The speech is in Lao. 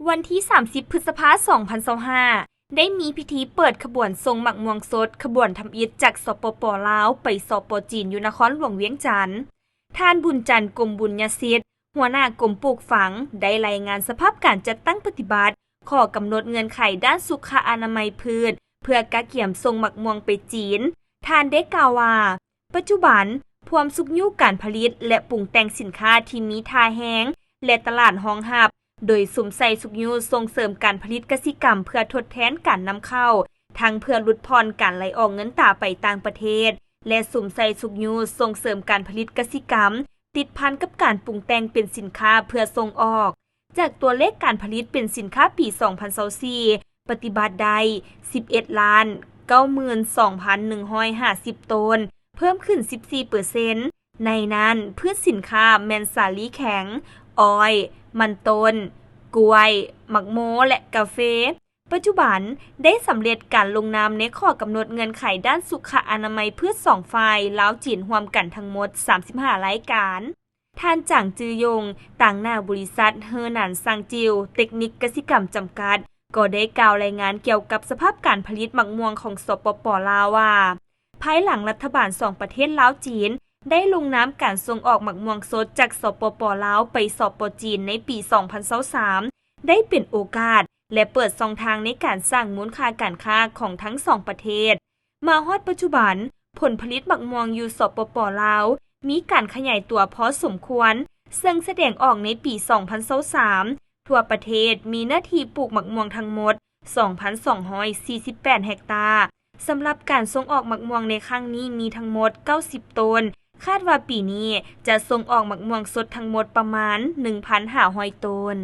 ວັນທີສາມສິບ ພຶດສະພາ ສອງພັນຊາວຫ້າ ໄດ້ມີພິທີເປີດຂະບວນສົ່ງໝາກມ່ວງສົດ ຂະບວນທຳອິດຈາກ ສປປ ລາວ ໄປ ສປ ຈີນ ຢູ່ນະຄອນຫຼວງວຽງຈັນ. ທ່ານ ບຸນຈັນ ກົມບຸນຍະສິດ ຫົວໜ້າກົມປູກຝັງ ໄດ້ລາຍງານສະພາບການຈັດຕັ້ງປະຕິບັດ ຂໍ້ກຳນົດເງື່ອນໄຂດ້ານສຸຂະອະນາໄມພືດ ເພື່ອກະກຽມສົ່ງໝາກມ່ວງໄປຈີນ. ທ່ານໄດ້ກ່າວວ່າ ປັດຈຸບັນ ພວມຊຸກຍູ້ການຜະລິດ ແລະ ປຸງແຕ່ງສິນຄ້າທີ່ມີທ່າແຮງ ແລະ ຕະຫຼາດຮອງຮັບ, ໂດຍສຸມໃສ່ຊຸກຍູ້ສົ່ງເສີມການຜະລິດກະສິກຳເພື່ອທົດແທນການນຳເຂົ້າ, ທັງເພື່ອຫຼຸດຜ່ອນການໄຫຼອອກເງິນຕາໄປຕ່າງປະເທດ ແລະ ສຸມໃສ່ຊຸກຍູ້ສົ່ງເສີມການຜະລິດກະສິກຳ ຕິດພັນກັບການປຸງແຕ່ງເປັນສິນຄ້າເພື່ອສົ່ງອອກ. ຈາກຕົວເລກການຜະລິດເປັນສິນຄ້າປີສອງພັນຊາວສີ່ ປະຕິບັດໄດ້ສິບເອັດລ້ານເກົ້າໝື່ນສອງພັນໜຶ່ງຮ້ອຍຫ້າສິບໂຕນ, ເພີ່ມຂຶ້ນສິບສີ່ເປີເຊັນ. ໃນນັ້ນ ພືດສິນຄ້າແມ່ນສາລີແຂງ, ອ້ອຍ, ມັນຕົ້ນ, ກ້ວຍ, ໝາກໂມ ແລະ ກາເຟ. ປັດຈຸບັນໄດ້ສຳເລັດການລົງນາມໃນຂໍ້ກຳນົດເງື່ອນໄຂດ້ານສຸຂະອະນາໄມພືດສອງຝ່າຍ ລາວ-ຈີນ ຮ່ວມກັນທັງໝົດສາມສິບຫ້າລາຍການ. ທ່ານ ຈາງ ຈື່ຢົງ ຕາງໜ້າບໍລິສັດ ເຮີໜານຊາງຈິວ ເຕັກນິກກະສິກຳ ຈຳກັດ ກໍໄດ້ກ່າວລາຍງານກ່ຽວກັບສະພາບການຜະລິດໝາກມ່ວງຂອງ ສປປ ລາວ ວ່າ ພາຍຫຼັງລັດຖະບານສອງປະເທດລາວ-ຈີນ ໄດ້ລົງນາມການສົ່ງອອກໝາກມ່ວງສົດຈາກ ສປປ ລາວ ໄປ ສປ ຈີນ ໃນປີສອງພັນຊາວສາມ ໄດ້ເປັນໂອກາດ ແລະ ເປີດຊ່ອງທາງໃນການສ້າງມູນຄ່າການຄ້າຂອງທັງສອງປະເທດ. ມາຮອດປັດຈຸບັນ, ຜົນຜະລິດໝາກມ່ວງຢູ່ ສປປ ລາວ ມີການຂະຫຍາຍຕົວພໍສົມຄວນ, ເຊິ່ງສະແດງອອກໃນປີສອງພັນຊາວສາມ ທົ່ວປະເທດມີເນື້ອທີ່ປູກໝາກມ່ວງທັງໝົດສອງພັນສອງຮ້ອຍສີ່ສິບແປດເຮັກຕາ. ສຳລັບການສົ່ງອອກໝາກມ່ວງໃນຄັ້ງນີ້ມີທັງໝົດເກົ້າສິບໂຕນ, ຄາດວ່າປີນີ້ຈະສົ່ງອອກໝາກມ່ວງສົດທັງໝົດປະມານໜຶ່ງພັນຫ້າຮ້ອຍໂຕນ.